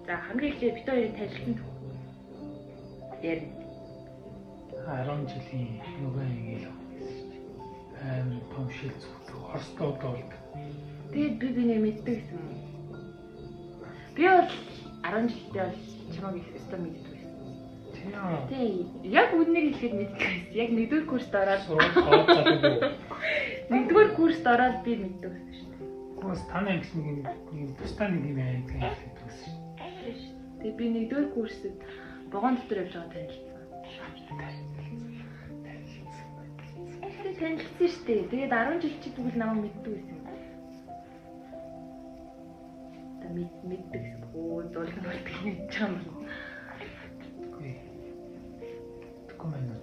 За, хамгийн эхлээд бид хоёрын танилцсан түүх ярина. 10 жилийн нөгөө ингээл гэсэн чинь амар том шил зүгт Оросдоо болдог. Тэгээд би биний мэддэг гэсэн юм. Би бол 10 жилдээ бол чамайг их өстой мэддэг байсан. Тийм. Тий, яг үннийг хэлэхэд мэддэг байсан. Яг нэгдүгээр курст ороод Сургууль хооцоогүй. нэгдүгээр курст ороод би мэддэг байсан шүү дээ. Курс таны ангис нэг нэг тусдаа нэг юм байдаг гэсэн шүү дээ. Тэгээ би нэгдүгээр курсэд вагон дотор явж байгаа танилцсан. Тэгээ танилцсан шүү дээ. Тэгээд 10 жил чи тэгвэл намайг мэддэг байсан юм. Та мэддэг гэсэн. Өө зурлаг болдог мэдж байгаа юм байна. Үгүй. Тэгэхгүй мэн үү.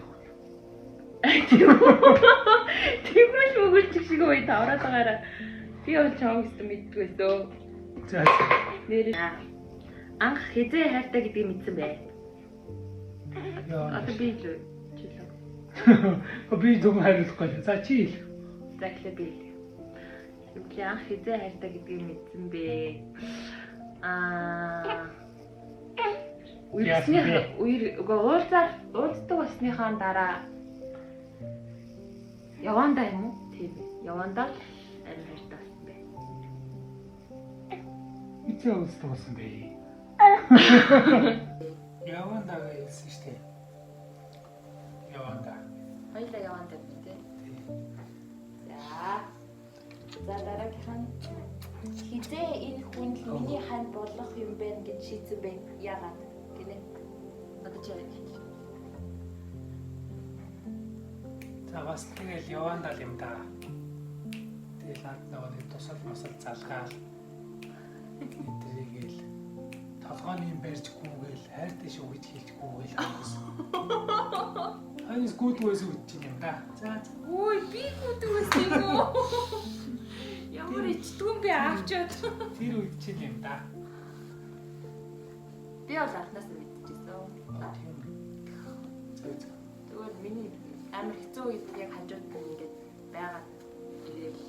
Тэгвэл мөгөлчих шиг үе тавраад байгаараа. Би бол чамайг өстө мэддэг байсан. За. Нэр анх хизээ хайртай гэдгийг мэдсэн бэ. Яа. Одоо би л чилээ. Би зөвхөн хариулахгүй. За чи хэл. За эхлээ би л. Тэгвэл анх хизээ хайртай гэдгийг мэдсэн бэ. Аа Яасан бэ? Үер үгүй уулзаар уулздаг болсныхаа дараа явандаа юм уу? Тийм ээ. Явандаа л амар хайртай болсон бэ. Хизээ уулздаг болсон бэ? Явандаа хэлсэн шүү дээ. Явандаа. Хоёлаа явандаа би тий. За. За дараагийнх нь хизээ энэ хүн л миний хань болох юм байна гэж шийдсэн бэ? Яагаад гинэ? Одоо чи хэл. За бас тэгэл явандаа л юм да. Тэгэл над нөгөө нэг тусал мусал залгаал. Эдрийгээл толгойн юм барьж гүүгээл хайртай шүү гэж хэлж гүүгээл хангас. Ханис гүйдгээс үдчих юм да. За за. Ой, би гүдэг байсан юм уу? Ямар ичдгүн бэ аавчаад. Тэр үед чинь юм да. Би бол анхнаас нь мэдчихсэн. Аа тийм. За за. Тэгвэл миний амар хэцүү үед яг хажууд нь ингээд байгаад ирээл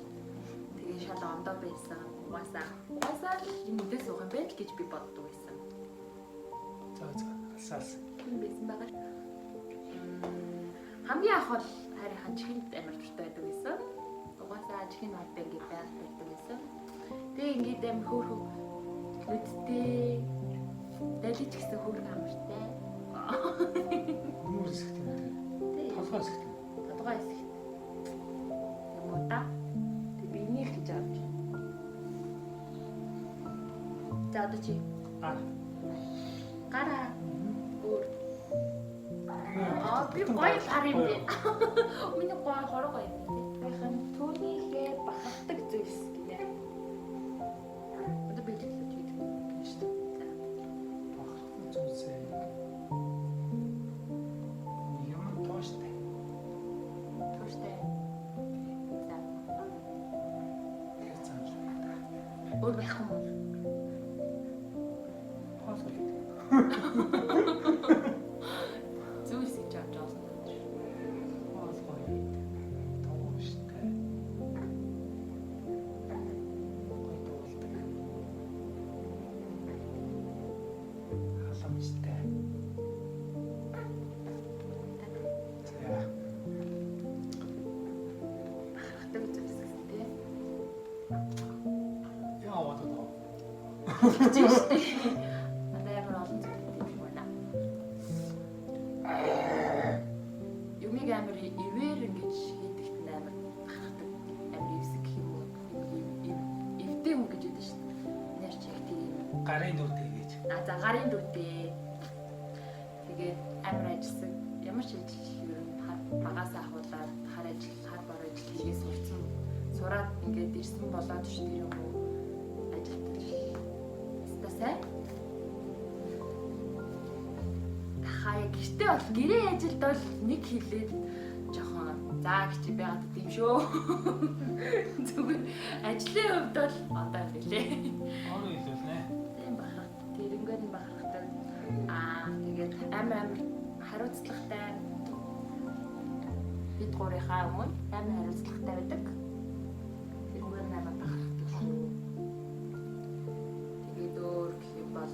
тэгээ шал ондоо байсан. Угаасаа угаасаа л энэ үдээ суух юм байна л гэж би боддог байсан. За за. Алсаас. Тийм байсан байгаа. Хамгийн анх бол харийн чихэнд амар дуртай байдаг байсан. Угаасаа чихэнд хад ингээд байгаад байдаг байсан. Тэгээ ингээд амар хөөрхөн нүдтэй далич гэсэн хөөрхөн амартай. Нүүр хэсэгт юм дээ. Тий. Толгой хэсэгт юм. Толгой хэсэгт. Юм уу та? Тэг би энийг хийж авч. За одоо чи Гар. гараа өөр. Аа би гоё гар юм бэ. Миний гоё хороо гоё юм бэ тий. Баяхан түүнийхээ бахархдаг зүйлс гинэ. Одоо би хэлж өгч гэдэг шүү дээ. За. Бахархдаг зүйлсээ. Юм тууштай. Тууштай. За. Тэр зам л. Өөр байх юм уу? Хоол гоё. Зүйлс гэж авч олно. Хоол гоё. Тууштай. Гоё дуулдаг. Халамжтай. За. Бахархдаг зүйлс гэсэн тий. Яа бодод. Гэж шүү дээ. Надад ямар олон зүйл гэдэг юм байна. Юмыг амар ивэр ингэж хийдэгт нь амар бахархдаг. Амар эвсэг гэх юм уу? Эвтэй хүн гэж хэлдэг шүү дээ. Нэр чи яг тийм. Гарын дүүтэй гэж. А за гарын дүүтэй. Тэгээд амар ажилласан. Ямар ч ажил ер нь хар багаас ахуулаад хар ажил, хар бор ажил хийгээ сурцсан. Сураад ингээд ирсэн болоод ч тэр юм уу ажилтаж өстой сайн. Хаяа гэртээ бол гэрээ ажилд бол нэг хилээд жоохон за гэж байгаад идэм шүү. Зүгээр ажлын хувьд бол одоо юм билээ. Өөрөө хэлвэл нэ. Тийм бахарх. Тэрнгээр нь бахархдаг. Аа Тэгээд амар амар хариуцлагатай бид гурынхаа өмнө амар хариуцлагатай байдаг. Тэрнгээр амар бахархдаг шүү. Тэгээд өөр гэх юм бол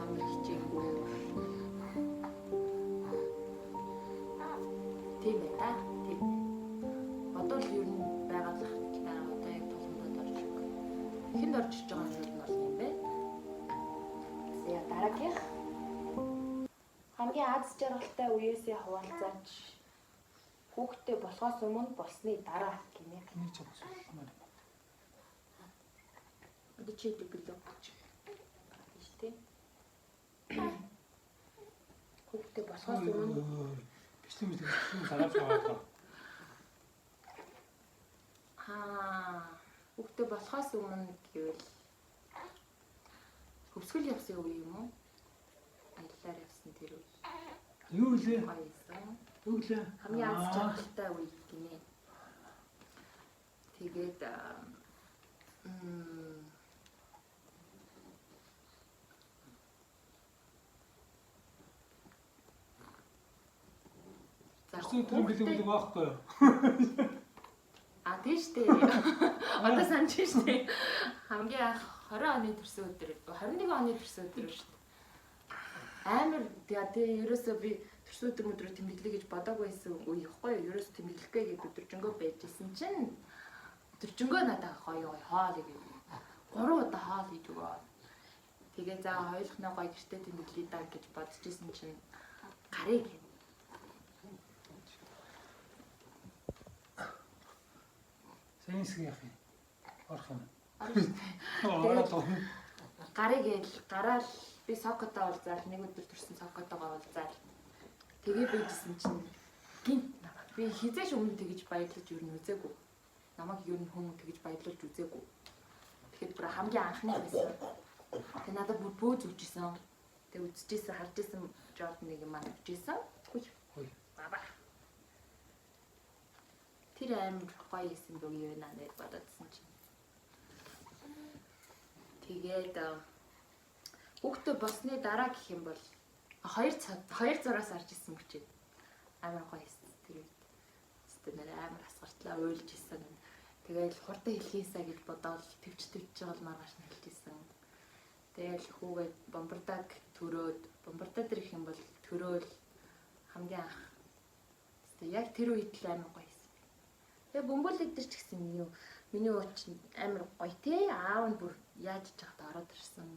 амар хичээгүй. Тийм бай та. Тийм. Бодвол ер нь байгаа л хаталтай одоо яг тулгамдад орж ирэх. Эхэнд орж иж байгаа зүйл нь бол юм бэ. За, дараагийнх. Хамгийн аз жаргалтай үеэсээ хуваалцаач. Хүүхдтэй болохоос өмнө, болсны дараа гинэ. Энийг ч асуулмаар юм. Одоо чи идэг гэлөө. Тийш тий. Хүүхдтэй болохоос өмнө. Бичлэг мэт сараас байгаа. Аа, хүүхдтэй болохоос өмнө гэвэл хөвсгөл явсан үе юм уу? Аяллаар явсан тэр үе. Юу лээ? Гоё юмсан. Юу лээ? Хамгийн аз жаргалтай үе гинэ. Тэгээд за, Төрсөн өдөр бэлэг бэлэг байхгүй юу? А, тийм штэ. Одоо санаж штэ. Хамгийн анх 20 оны төрсөн өдөр, 21 оны төрсөн өдөр штэ. Амар тэгээ ерөөсөө би төрсөн өдөр өдрөө тэмдэглэе гэж бодоагүй байсан үе ихгүй юу? Ерөөсөө тэмдэглэхгүй гэж өдөржингөө байжсэн чинь өдөржингөө надад гоё гоё хоол игээ. 3 удаа хоол хийж өгөө. Тэгээ за хоёулахнаа гоё гэртээ тэмдэглэе даа гэж бодож исэн чинь гарыг Сайн хэсэг яах юм? Орох юм. Тэгээд Орох. Гарыг гээл гараал би Сокотоо уулзаал, нэг өдөр төрсөн Сокотоогоо уулзаал. Тэгээ байжсэн чинь гинт намайг би хизээш өмнө тэгэж баярлаж юу н үзээгүй. Намайг юу н хүн тэгэж баярлуулж үзээгүй. Тэгэхээр бүр хамгийн анхны байсан. Тэгээ надад бүр бөөз өгчээсэн. Тэгээ үзчихсэн, харж исэн Jordan нэг юм маань өгчээсэн. Хүй. Баба. Тэр амар гоё исэн бүх юм байна гэж бодоодсэн чинь. Тэгээд хүүхдээ болсны дараа гэх юм бол хоёр цаг хоёр зураас орж исэн мөчид амар гоё исэн тэр үед. Тэстэ нэр амар асгартлаа уйлж исэн. Тэгэл хурдан хэлхийсаа гэж бодоол төвч төвч жаал маргааш нь хэлж исэн. Тэгэл хүүгээ бомбардаг төрөөд, бомбардаа дэр их юм бол төрөөл хамгийн анх. Тэстэ яг тэр үед л амар гоё исэн. Тэгээ бөмбөлөг дэр ч гэсэн миний ууч амар гоё те, аав нь бүр яаж ч хахад ороод ирсэн.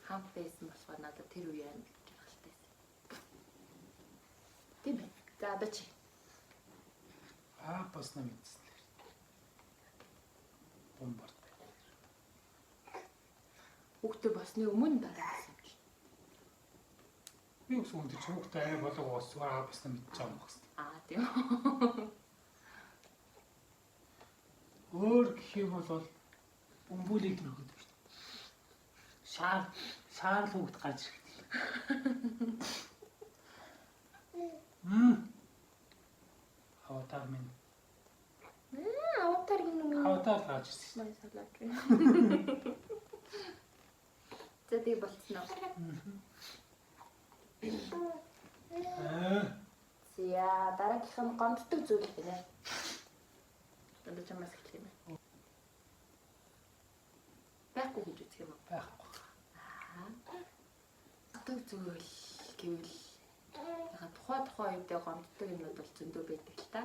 Хамт байсан болохоор надад тэр үе амар жаргалтай байсан. Тийм ээ. За, одоо чи. Аа, босноо мэдсэн л. Бомбард. Хүүхдээ болсны өмнө дараа гэсэн юм чи. Би ус өндөр хүүхдээ арай болоо уус зүгээр аа босноо мэдчихэж байгаа юм байна. Аа, тийм. Өөр гэх юм бол бөмбөлийг төрөхөд шүү дээ. Шаар шаар л хүүхд гарч ирэх. Аватар минь. Аватар гинэ үү? Аватар гарч ирсэн. Май салаад. За, тэг болцсон уу? Аа. За, дараагийнх нь гомддог зүйл гинэ. Одоо чамаас эхлэх юм байна. Байхгүй гэж үзэх юм уу? Байхгүй. Гомддог зүйл гэвэл яга тухай тухай үедээ гомддог юмнууд бол зөндөө байдаг л та.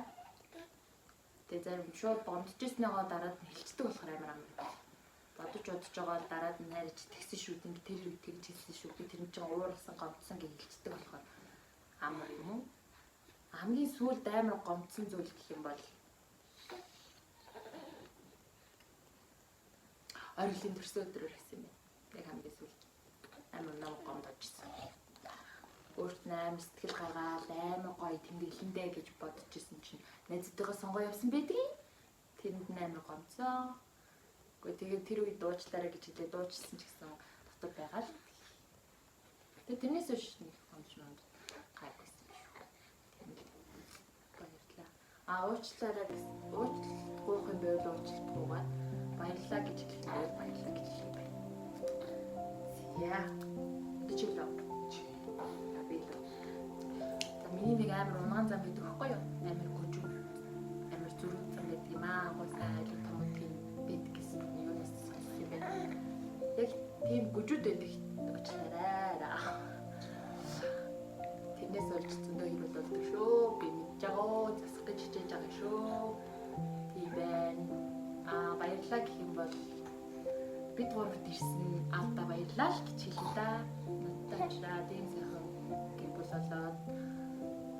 Тэгээ зарим шууд гомдчихснийгоо дараад нь хэлцдэг болохоор амар амар. Бодож бодож байгаа л дараад нь хайрч тэгсэн шүү дээ, тэр үед тэгж хэлсэн шүү, би тэр нь чинь уурласан, гомдсон гэж хэлцдэг болохоор амар юм уу? Хамгийн сүүлд амар гомдсон зүйл гэх юм бол орилын төрсөн өдрөөр байсан юм байна. Яг хамгийн сүүлд амар нам гомдожсэн. Өөрт нь амар сэтгэл гаргаал амар гоё тэмдэглэндэ гэж бодож исэн чинь найзтайгаа сонгоо явсан байдгийг. Тэрэнд нь амар гомдсон. Гэхдээ тэгээд тэр үед дуучлаарай гэж хэлээ, дуучлсан ч гэсэн дотор байгаа л. Тэгээд тэрнээс хойш нэг гомдож монд гайгүйсэн юм шүү. Тийм л. Баярлалаа. А уучлаарай гэсэн уучлах юм байвал уучлахгүйгээд баярлалаа гэж хэлэх юм байвал баярлалаа гэж хэлэх юм байна. За. Одоо чи лөө. Би лөө. За миний нэг амар унаан зам байдаг байхгүй юу? Амар гүжүү. Амар зүрх зам байдаг юм аа. Угаасаа айлын том өдгийн байдаг гэсэн юунаас сонссон юм бэ? Яг тийм гүжүүд байдаг уучлаарай. Тэрнээс болж зөндөө хэрүүл болдог шүү. Би мэдж байгаа. Засах гэж хичээж байгаа шүү. Тийм байна. Аа баярлалаа гэх юм бол бид гуравт ирсэн аавдаа баярлалаа л гэж хэлээ да. Надтай уулзраад ийм сайхан гэр бүл болоод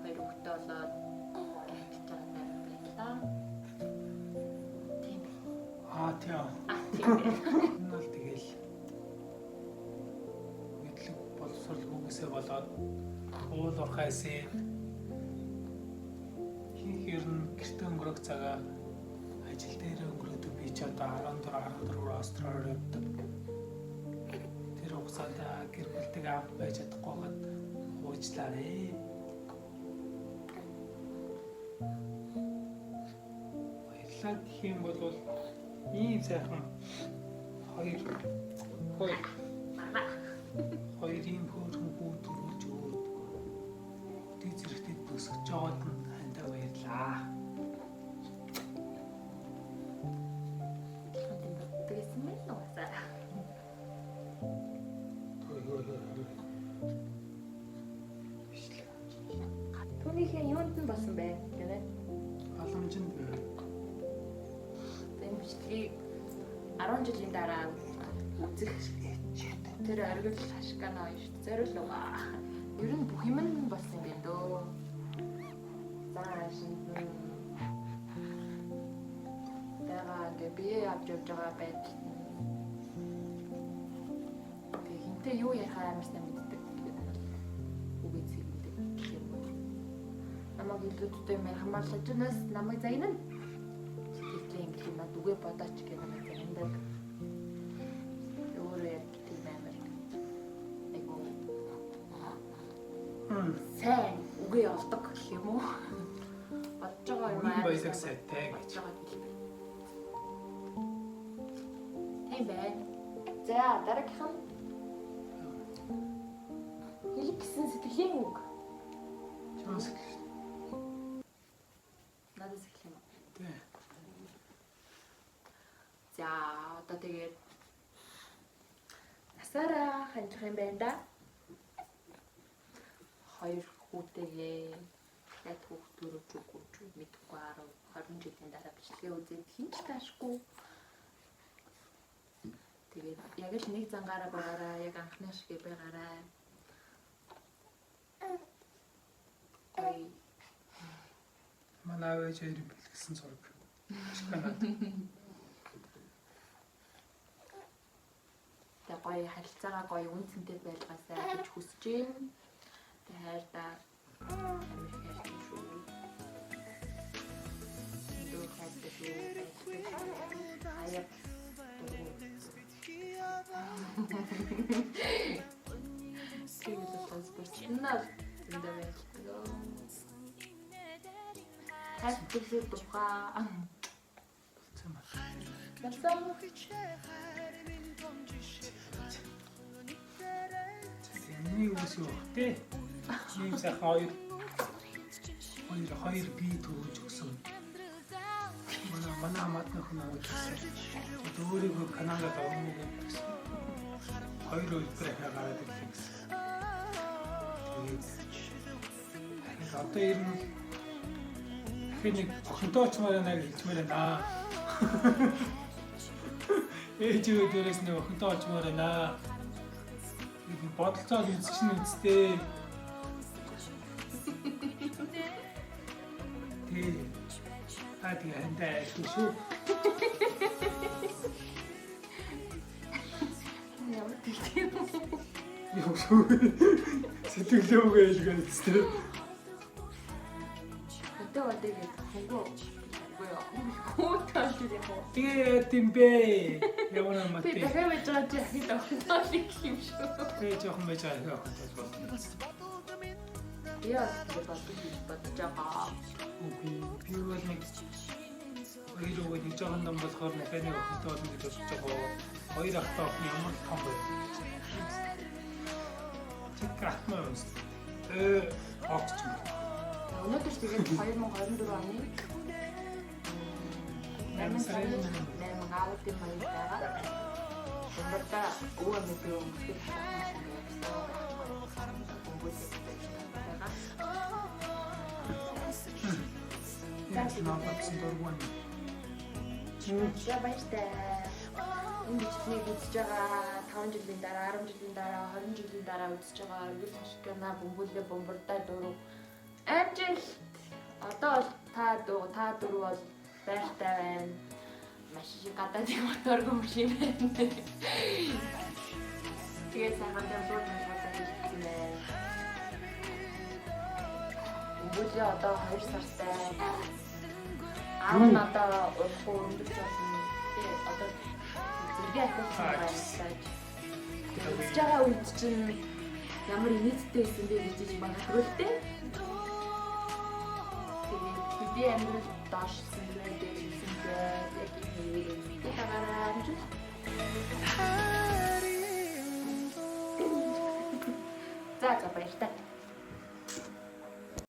хоёр хүүхэдтэй болоод гэж байгаа баярлалаа. Тийм. Аа тийм. Аа тийм. Энэ бол тэгэл мэдлэг боловсролгүйгээсээ болоод уул уурхайсээ хийх ер нь гэртээ өнгөрөх цагаа ажил дээр өнгөрөөдөг. Би ч одоо 14 14 Австралиар явдаг. Тэр хугацаанд гэр бүлтэйгээ хамт байж чадахгүй байгаад уучлаарай. Баярлалаа гэх юм бол ийм сайхан хоёр хоёр ийм хөөрхөн хүү төрүүлж өгөөд хөдөө зэрэгтэд бөсгөж байгаад нь хандаа баярлаа. Адилхан тийм боддог гэсэн мэн угаасаа. Бишлээ. Түүнийхээ юунд нь болсон бэ гэнэ? Халамжинд Энэ бичлэгийг 10 жилийн дараа үзэх тэр оргил хашгана хоёр шүү дээ. Зориул угаа. Ер нь бүх юм нь болсон юм байна дөө. За шинэ байгаа ингээ бие авч явж байгаа байдал нь. Тэгээ хинтээ юу ярихаа амар сайн мэддэг. Тэгээд үгээ цэвэрлэдэг гэх юм уу. Намайг илүү дутуу юм ярих юм бол хажуунаас намайг загнана. Сэтгэлээ юм гэх юм над үгээ бодооч гэх намайг загнадаг. Өөрөө яг тийм амар айгу сайн үгээ олдог гэх юм уу. Бодож байгаа юм Үгийн амар баялаг сайн сайтай бодож гэж. байгаа хэлбэр. Тийм байна. За дараагийнх нь хэлэх гэсэн сэтгэлийн үг. Чамаас эхэлж. Надаас эхлэх юм уу? Тий. За одоо тэгээд насаараа ханжих юм байна да. Хоёр хүүтэйгээ яг хүүхд төрөж үгүй ч мэдэхгүй 10 20 жилийн дараа бичлэгээ үзээд хин ч таашгүй. Тэгээд яг л нэг зангаараа байгаараа яг анхны шиг байгаараа. Гоё. Манай аав ээж хоёрыг бэлгэсэн зураг. Ашигнаад. Тэгээ гоё харилцаагаа гоё үн цэнтэй байлгаасай гэж хүсэж байна. Тэгээ хайрдаа амар их хайртай шүү. Зөндөө хайртай шүү. Баяртай шүү. Хаяа дургу. Тэгээд бас бүрчнээр зөндөө баяртай. Хайртай шүү тухай. Болсон байна. Болсон. Энэний үгс юу вэ? Ийм сайхан хоёр хоёр хоёр бие төрүүлж өгсөн. Манай хамаат нөхөн намайг хэлсэн. Одоо өөрийгөө Канадад орно гэсэн. Хоёр үлбэр ахиа гараад ирлээ гэсэн. Тэгээд дахиад одоо ер нь дахиад нэг охинтой очмоор байна гэж хэлчмээр байна. Ээж юу дээрээс нэг охинтой очмоор байна. Тэгээд бодолцоод үзчих нь үсттэй. Тэгээ та тэгээ хандаа айлгүй шүү. Ямар тэгтэй юм. Юу шүү. Сэтгэлээ үгээ хэлгээд үсттэй. Хөтэ бодё гэдэг хөнгөө. Үгүй юу. Хүүтэй болж яг уу. Тэгээ яа тийм бэ? Ямар юм Би бэ? дахиад байж байгаа чи ахид охинтой л юм шүү. Тэгээ жоохон байж байгаа охинтой болно. Би бас тэгээ бодож гэж бодож байгаа. Үгүй би бол нэг нэг жоохон ном болохоор механик охинтой болно гэж бодож байгаа. Хоёр ахтай охин ямар том байв гэж. Чиг атмаа юм. Огч юм. Өнөөдөр тэгээд 2024 оны 8 сарын 8 аавын баяр байгаа. Бомбарда өвөө мэдээ өмсгөл халаахан байгаа. За надад дургүй. За баяртай. Энэ бичлэгийг үзэж байгаа 5 жилийн дараа, 10 жилийн дараа, 20 жилийн дараа үзэж байгаа өргөл хашгина бөмбөлөө бомбардаа дөрөв. Амжилт. Одоо бол та дөрөв бол байртай байна. Маш их гадаадын моторгүй машин байна. Тэгээ сайхан дэмжүүлж хийсэн байна. Бөмбөлөө одоо 2 сартай. Аав нь одоо удахгүй өндөрч болно. Тэгээ одоо зэрэг ахиулсан байгаа юм. Үзэж байгаа үед чинь ямар инээдтэй байсан бэ гэж магадгүй л дээ. Тэгээд бидний амьдрал доошлсон бэ, дээшлсэн бэ, яг энэ үеэр дагаараа амжилт. За за баяртай.